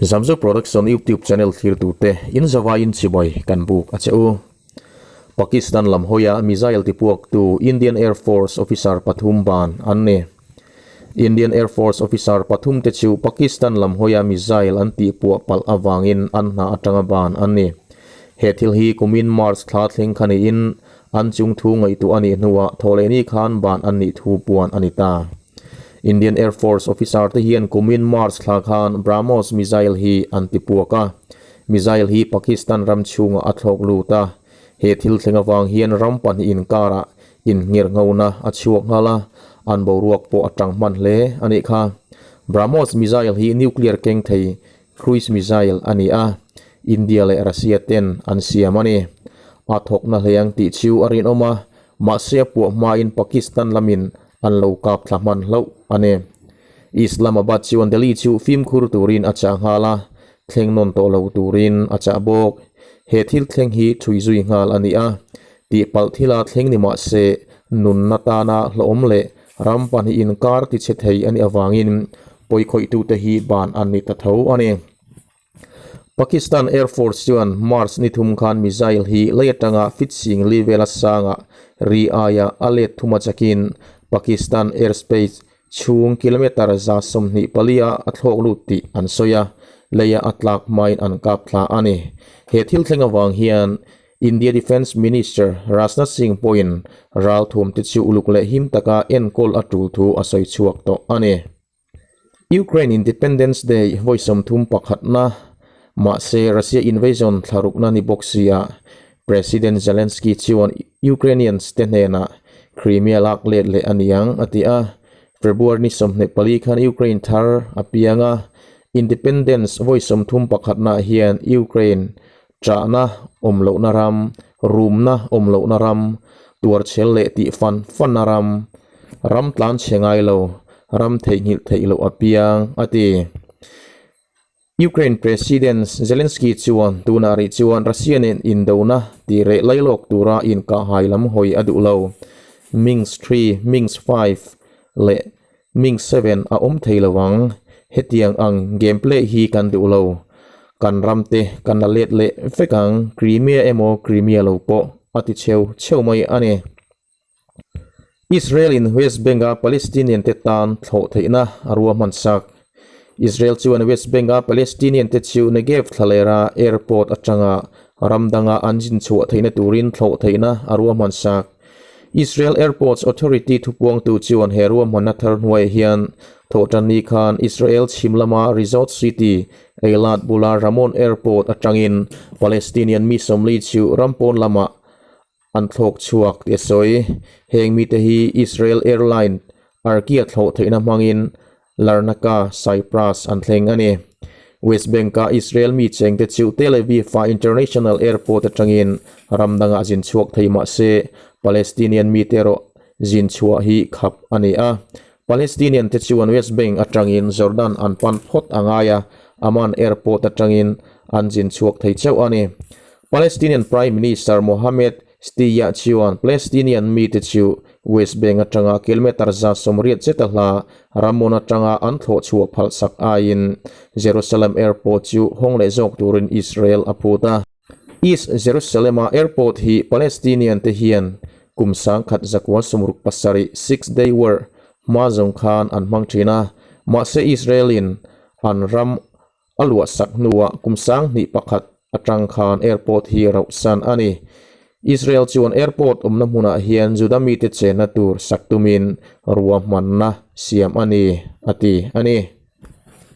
Zamzo Production YouTube channel thlirtute in zavaiin chibai kan buk a che u. Pakistan lam hawia missile tipuaktu Indian Air Force officer pathum ban an ni. Indian Air Force officer pathum te chu Pakistan lam hawia missile an tihpuah palh avangin an hna atanga ban an ni. He thil hi kumin March thla thleng kha niin an chung thu ngaihtuah a nih hnuah thawhlehni khan ban an nih thu puan a ni ta. Indian Air Force officer te hian kumin March thla khan BrahMos missile hi an ti puak a. Missile hi Pakistan ram chhungah a thlawk lut a. He thil thleng avang hian ram pahnih inkarah inngirhngona a chhuak nghal a, an boruak pawh a tang hman hle a nih kha. BrahMos missile hi nuclear keng thei cruise missile a ni a, India leh Russia ten an siam a ni. A thawkna hle ang tih chu a rinawm a, mahse a puah hmain Pakistan lamin an lo kap thla hman hlauh a ni. Islamabad chuan Delhi chu fimkhur turin a chah nghal a, thleng nawn tawh lo turin a chah bawk. He thil thleng hi thui zui nghal a ni a, tihpalh thila thleng ni mah se nunna tana hlawhawm leh ram pahnih inkar tichhe thei a nih avangin pawikhawih-tute hi ban an ni ta tho a ni. Pakistan Air Force chuan March ni thum khan missile hi lei atanga fit sing li vela sangah ri aia a let thuma chakin Pakistan airspace chhung kilometre 124 ah a thlawk lut tih an sawi a, leia a tlak hmain an kap thla a ni. He thil thleng avang hian India Defence Minister Rajnath Singh pawhin ralthum te chu uluk leh him taka enkawl a tul thu a sawi chhuak tawh a ni. Ukraine Independence Day vawi 31na, mahse Russia invasion thlarukna ni bawk sia, President Zelensky chuan Ukrainians te hnenah Crimea lak let leh a niang a ti a. February ni 24 khan Ukraine thar a piang a, Independence vawi 31 ah hian Ukraine ṭahna awm lohna ram, rumna awm lohna ram, tuarchhel leh tih fan fanna ram, ram tlan chhe ngai lo, ram theihnghilh theih loh a piang, a ti. Ukraine President Zelensky chuan tunah rih chuan Russia nen indona tih reh lailawk tura inkahhai lam hawi a duh lo. Minsk 3, Minsk 5 leh Minsk 7 a awm thei lo ang. Hetiang ang game play hi kan duh lo. Kan ram te kan la let leh vek ang, Crimea emaw Crimea lo pawh a ti cheu cheu mai a ni. Israel in West Bank-a Palestinian te tan thlawh theihna a ruahman sak. Israel chuan West Bank-a Palestinian te chu Negev thlalera airport atanga ram danga an zin chhuah theihna turin thlawh theihna a ruahman sak. Israel Airports Authority thupuangtu chuan he ruahmanna thar hnuaiah hian thawhtanni khan Israel chhim lama resort city Eilat bula Ramon Airport atangin Palestinian mi 40 chu ram pawn lamah An thlawk chhuak tih a sawi. Heng mite hi Israel Airline Arkia thlawh theihna hmangin Larnaca, Cyprus an thleng a ni. West Bank-a Israel mi chengte chu Tel Aviv-a International Airport atangin ram dangah zin chhuak thei mah se, Palestinian mite erawh zin chhuah hi khap a ni a. Palestinian te chuan West Bank atangin Jordan an pan phawt a ngai a, Amman Airport atangin an zin chhuak thei chauh a ni. Palestinian Prime Minister Mohammed Shtayyeh chuan Palestinian mite chu West Bank atanga kilometre 180 zeta hla Ramon atanga an thlawh chhuah phalhsak aiin Jerusalem Airport chu hawng leh zawk turin Israel a phut a. East Jerusalem-a airport hi Palestinian te hian kum 1967 Six Day War hma zawng khan an hmang thin a, mahse Israel-in an ram A luah sak hnuah kum 2001 atang khan airport hi rauhsan a ni. Israel chuan airport awmna hmunah hian Juda mite chenna tur sak tumin ruahmanna siam a ni, a ti a ni.